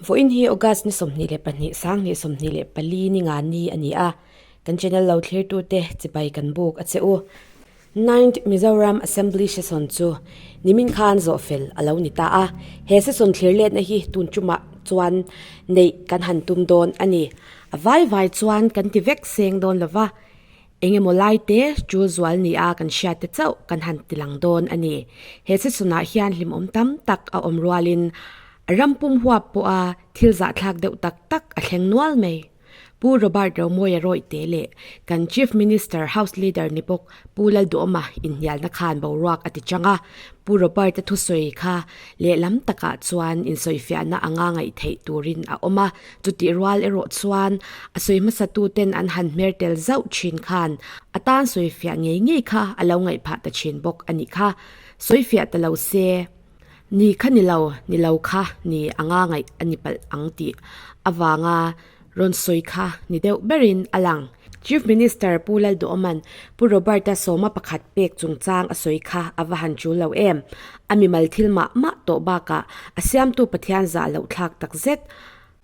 Vawiin hi August ni 22 2024 ni nga ni a ni a, kan channel lo thlirtute chibai kan buk a che u. Ninth Mizoram Assembly Session chu nimin khan zawh fel a lo ni ta a, he session thlir letna hi tun tumah chuan neih kan han tum dawn a ni. A vai vai chuan kan ti vek seng dawn lo va, eng emaw lai te tul zual ni a kan hriat te chauh kan han ti lang dawn a ni. He session ah hian hlimawm tam tak a awm rualin ram pum huap pawha thil zahthlak deuh tak tak a thleng nual mai. Pu Robert Romawia Rawihte leh kan Chief Minister House Leader ni bawk Pu Lalduhawma inhnialna khan boruak a ti chang a, Pu Robert-a thusawi kha lehlam takah chuan insawifiahna anga ngaih theih turin a awm a, chutih rual erawh chuan a sawi hmasatuten an han hmer tel zauh thin khan a tan sawifiah ngei ngei kha a lo ngaih phah ta thin bawk a nih kha. Sawifiah ta lo se. Ni kha ni lo, ni lo kha ni anga ngaih a ni palh ang tih avanga rawn sawi kha ni deuh berin a lang. Chief Minister Pu Lalduhawman Pu Robert-a sawma pakhat pek chungchang a sawi kha a va han tul lo em. A mimal thil mah mah tawh bakah a siamtu Pathian zah loh thlak takzet.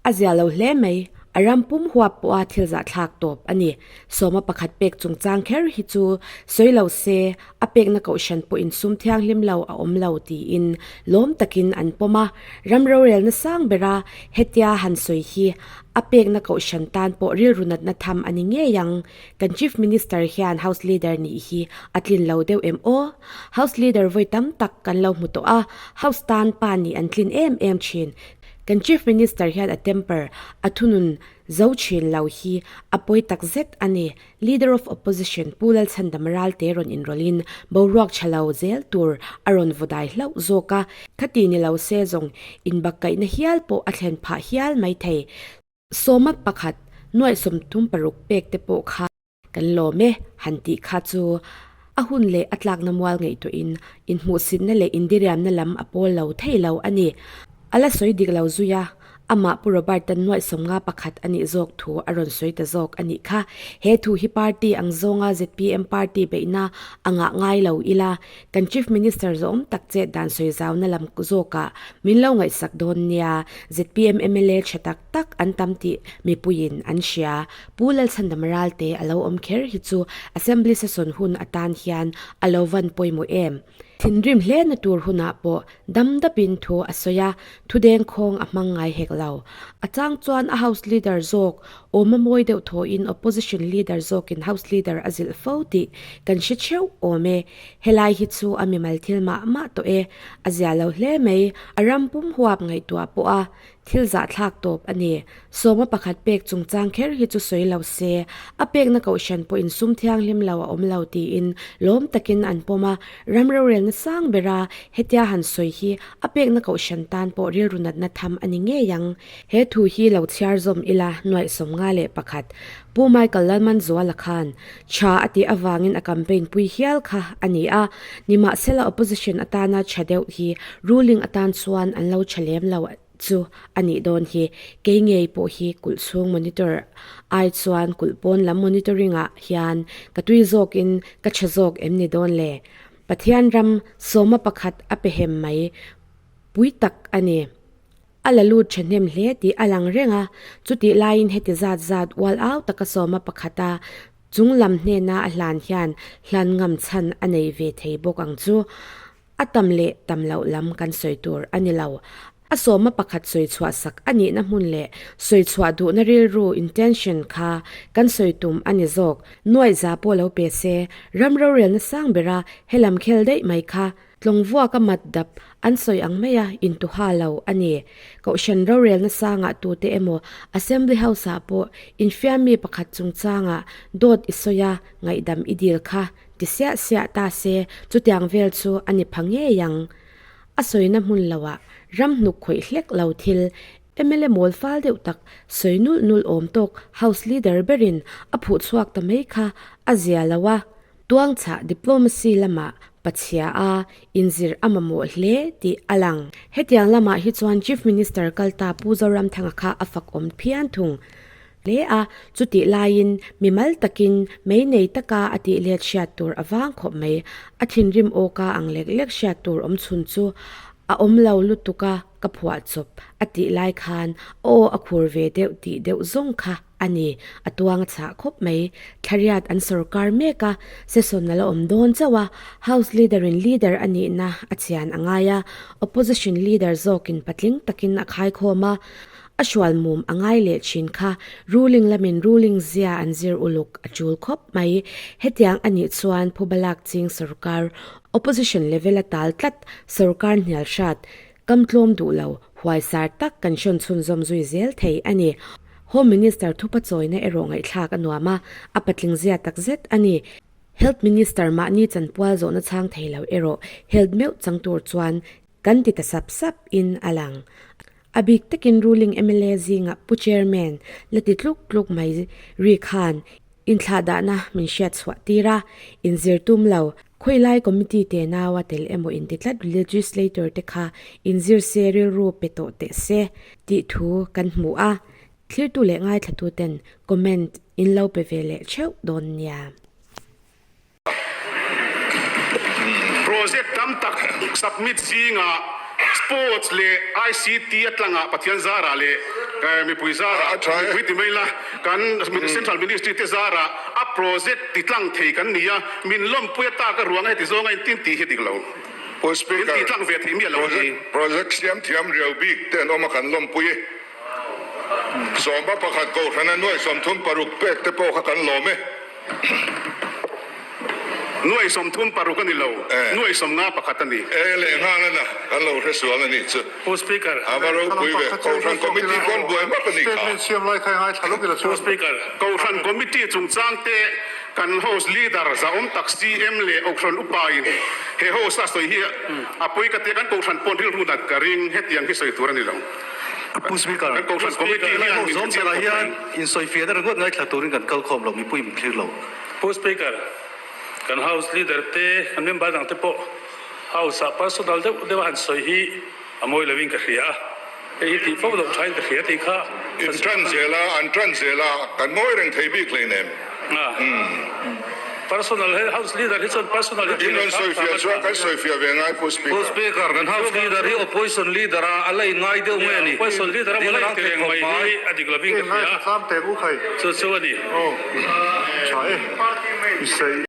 A zia lo hle mai, a ram pum huap pawha thil zahthlak tawp a ni. Sawma pakhat pek chungchang kher hi chu sawi lo se, a pekna kohhran pawhin sum thianghlim lo a awm lo tiin lawm takin an pawm a. Ram rorelna sang bera hetia han sawi hi a pekna kohhran tan pawh rilru natna tham a ni ngei ang. Kan Chief Minister hian House Leader nih hi a tlin lo deuh em aw? House Leader vawi tam tak kan lo hmu tawh a, House tan pa nih an tlin em em thin. Kan Chief Minister hian a temper a thunun zo thin lo hi a pawi tak zet a ni. Leader of Opposition Pu Lalchhandama Ralte rawn inrawlhin boruak tha lo zel tur a rawn vaw dai hlauh zawk a, khati ni lo se zawng inbakkaihna hial pawh a thlen phah hial mai thei. Sawma pakhat nuaih 36 pek te pawh kha Kan lawm e, han tih kha chu a hun leh a tlakna mual ngaihtuahin inhmuhsitna leh indiriamna lam a pawl lo thei lo a ni. A la sawi dik lo zui a, amah Pu Robert-a nuaih 51 a nih zawk thu a rawn sawi ta zawk a nih kha. He thu hi party ang zawnga zpm party beihna a ngah ngai lo ila, kan Chief Minister zawm tak che dan sawi zauna lam zawkah min lo ngaihsak dawn nia, zpm mla tha tak tak an tam tih mipuiin an hria. Pu Lalchhandama Ralte a lo awm kher hi chu Assembly session hun atan hian a lo van pawimawh em? Thinrim hle na tur hunah pawh dam dapin thu a sawi a, thu dengkhawng a hmang ngai hek lo. A chang chuan a House Leader zawk awm a mawi deuh thawhin Opposition Leader zawkin House Leader a zilh fo tih kan hre theuh awm e. Helai hi chu a mimal thil mah mah tawh e. A zia lo hle mai, a ram pum huap ngaihtuah pawh a Thil zahthlak tawp a ni. Sawma pakhat pek chungchang kher hi chu sawi lo se, a pekna kohhran pawhin sum thianghlim lo a awm lo tiin lawm takin an pawm a, ram rorelna sang bera hetia han sawi hi a pekna kohhran tan pawh rilru natna tham a ni ngei ang. He thu hi lo chhiar zawm ila nuaih 51 Pu Michael Lalmanzuala khan tha a tih avangin a campaign pui hial kha a ni a, nimahsela opposition atana tha deuh hi ruling atan chuan an lo tha lem lo chu a nih dawn hi. Kei ngei pawh hi kulh chhung monitor ai chuan kulh pawn lam monitoring ah hian ka tui zawkin ka tha zawk em ni dawn le? Pathian ram sawma pakhat a pe hem mai pui tak a ni. A la lut thahnem hle tih a lang reng a, chutih laiin heti zat zat ual au taka sawma pakhata chung lam hnena a hlan hian hlan ngam chhan a nei ve thei bawk ang chu. A tam leh tam loh lam kan sawi tur a ni lo. A sawma pakhat sawi chhuah sak a nihna hmun leh sawi chhuah duhna rilru, intention, kha kan sawi tum a ni zawk. Nuaih za pawh lo pe se, ram rorelna sang bera helam khel daih mai kha Tlawngvuak a mat dap an sawi ang mai a intuha lo a ni. Kohhran rorelna sangah tute emaw Assembly House-ah pawh infiammi pakhat chungchangah dawt i sawi a, ngaihdam i dil kha ti siah siah ta se chutiang vel chu a ni pha ngei ang. A sawina hmun loah ram hnuk khawih hlek lo thil mla mawl fal deuh tak sawi nulh nulh awm tawk House Leader berin a phuh chhuak ta mai kha a zia lo a. Tuangchhah diplomacy lamah pachhia a inzir a mamawh hle tih a lang. Hetiang lamah hi chuan Chief Minister kalta Pu Zoramthanga kha a fak awm phian thung hle a, chutih laiin mimal takin mei nei taka a tih let hriat tur a vang khawp mai. A thinrim awka ang lek lek hriat tur awm chhun chu. A awm lo lutuk a ka phuah chawp a tih lai khan aw a khur ve deuh tih deuh zawng kha a ni. A tuang a chhah khawp mai. Thlariat an sawrkar mek a, session a la awm dawn chauh a, House Leader in Leader a nihna a chian a ngai a, Opposition Leader zawkin patling takin a khaikhawm a, a hrual mum a ngai leh thin kha ruling lamin ruling zia an zir uluk a tul khawp mai. Hetiang a nih chuan Phubalak ching sawrkar opposition level a tal tlat sawrkar hnial hrat kam tlawm duh lo huaisar tak kan hrawn chhunzawm zui zel thei a ni. Home Minister thupa chawina erawh ngaihthlak a nuam a, a patling zia takzet a ni. Health Minister mahni chanpual zawhna chhang thei lo erawh health meuh chang tur chuan kan ti ta sap sap in a lang. A bik takin ruling mla zingah Pu Chairman la ti tluk tluk mai ri khan inthlahdahna min hriat chhuah tir a, inzir tum lo. Khawilai committee te naua tel emaw inti tlat legislator te kha inzir se rilru pe tawh teh se tih thu kan hmu a, thlirtu leh ngaithlatu ten comment in lo pe ve leh theuh dawn nia. Project tam tak submit zingah Sports leh ICT a tlangah Pathian zarah leh mipui zarah mipui ti mai la kan Central Ministry te zarah a project ti tlang thei kan ni a, min lawmpui ataka ruang a heti zawnga intin tih hi a dik lo. Min ti tlang ve thei miah lo a ni. Project siam thiam riau bik te an awm a kan lawmpui e. Sawmba pakhat Kohhrana nuai 36 pek te pawh kha kan lawm e. Nuai 36 a ni lo, nuai 51 a ni. E leh nghal a na, kan lo hre sual a nih chu. Pu Speaker. A va ropui ve, Kohhran Committee pawn buai map a nih kha. Pu Speaker. Kohhran Committee chungchang te kan House Leader zahawm tak CM leh Kohhran Upa in he House a sawi hi a pawi ka tia, kan Kohhran pawn rilru nat ka ring, hetiang hi sawi tur a ni lo. Pu Speaker, Kan Kohhran Committee hian min Zawm hre chiang takah khawp hian mai. insawifiahna ringawt ngaithla turin kan kal khawm lo, mipui min thlir lo. Pu Speaker, kan House Leader te, kan member dang te pawh House ah personal deuh deuh a han sawi hi a mawi lovin ka hria a, hei hi tih fo loh thain ka hria tih kha In tan zel a, an tan zel a, kan ngawi reng thei bik hleinem. Personal he House Leader hi chuan personal hi In rawn sawifiah chuan kan sawifiah ve ngai Pu Speaker. Pu Speaker, kan House Leader hi Opposition Leader a a la in ngai deuh mai a ni. Opposition Leader a la in ti reng mai hi a dik lovin ka hria. Chu chu a ni.